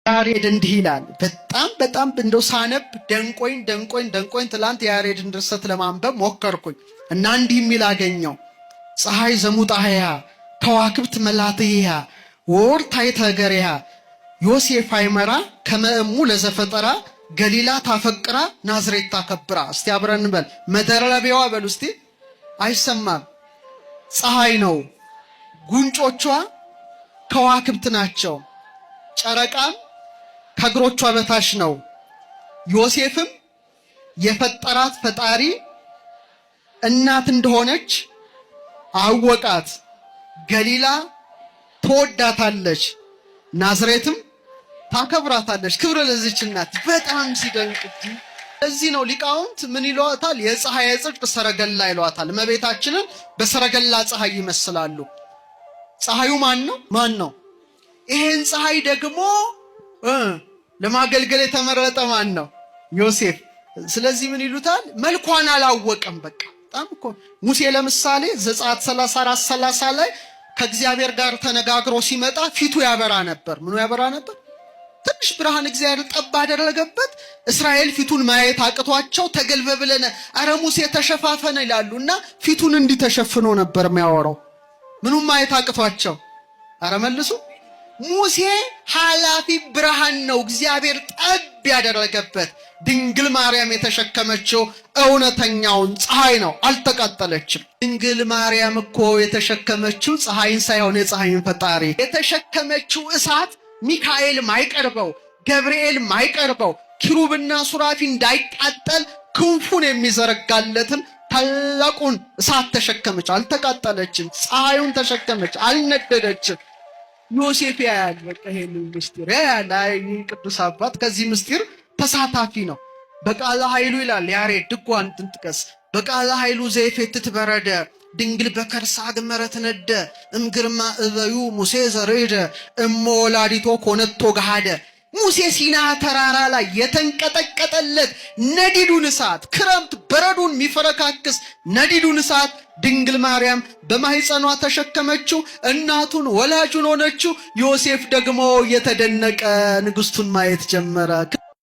ያሬድ እንዲህ ይላል። በጣም በጣም እንደው ሳነብ ደንቆኝ ደንቆኝ ደንቆኝ ትላንት የያሬድን ድርሰት ለማንበብ ሞከርኩኝ እና እንዲህ የሚል አገኘው። ፀሐይ ዘሙጣህያ ከዋክብት መላትያ ወር ታይተ ገሪያ ዮሴፍ አይመራ ከመእሙ ለዘፈጠራ ገሊላ ታፈቅራ ናዝሬት ታከብራ። እስቲ አብረን እንበል። መደረቢያዋ በሉ እስቲ። አይሰማም። ፀሐይ ነው፣ ጉንጮቿ ከዋክብት ናቸው፣ ጨረቃም ከእግሮቿ በታች ነው። ዮሴፍም የፈጠራት ፈጣሪ እናት እንደሆነች አወቃት። ገሊላ ትወዳታለች፣ ናዝሬትም ታከብራታለች። ክብር ለዚች እናት። በጣም ሲደንቅ እዚህ ነው ሊቃውንት ምን ይሏታል? የፀሐይ ጽድቅ ሰረገላ ይሏታል። እመቤታችንን በሰረገላ ፀሐይ ይመስላሉ። ፀሐዩ ማን ነው? ማን ነው? ይሄን ፀሐይ ደግሞ ለማገልገል የተመረጠ ማን ነው? ዮሴፍ። ስለዚህ ምን ይሉታል? መልኳን አላወቀም። በቃ በጣም እኮ ሙሴ ለምሳሌ ዘጸአት 34:30 ላይ ከእግዚአብሔር ጋር ተነጋግሮ ሲመጣ ፊቱ ያበራ ነበር። ምኑ ያበራ ነበር? ትንሽ ብርሃን እግዚአብሔር ጠብ አደረገበት። እስራኤል ፊቱን ማየት አቅቷቸው ተገልበብለነ፣ አረ ሙሴ ተሸፋፈነ ይላሉ እና ፊቱን እንዲህ ተሸፍኖ ነበር የሚያወራው። ምኑም ማየት አቅቷቸው። አረ መልሱ። ሙሴ ኃላፊ ብርሃን ነው እግዚአብሔር ጠብ ያደረገበት። ድንግል ማርያም የተሸከመችው እውነተኛውን ፀሐይ ነው፣ አልተቃጠለችም። ድንግል ማርያም እኮ የተሸከመችው ፀሐይን ሳይሆን የፀሐይን ፈጣሪ የተሸከመችው እሳት ሚካኤል ማይቀርበው፣ ገብርኤል ማይቀርበው፣ ኪሩብና ሱራፊ እንዳይቃጠል ክንፉን የሚዘረጋለትን ታላቁን እሳት ተሸከመች፣ አልተቃጠለችም። ፀሐዩን ተሸከመች፣ አልነደደችም። ዮሴፍ ያያል። በቃ ይሄንን ምስጢር ያያል። አይ ቅዱስ አባት ከዚህ ምስጢር ተሳታፊ ነው። በቃለ ኃይሉ ይላል ያሬድ ድጓን ጥቀስ። በቃለ ኃይሉ ዘይፌትት በረደ ድንግል በከርሳ ግመረት ነደ እምግርማ እበዩ ሙሴ ዘርዕደ እሞ ወላዲቶ ኮነቶ ገሃደ። ሙሴ ሲና ተራራ ላይ የተንቀጠቀጠለት ነዲዱን እሳት፣ ክረምት በረዱን የሚፈረካክስ ነዲዱን እሳት ድንግል ማርያም በማህፀኗ ተሸከመችው። እናቱን ወላጁን ሆነችው። ዮሴፍ ደግሞ እየተደነቀ ንግስቱን ማየት ጀመረ።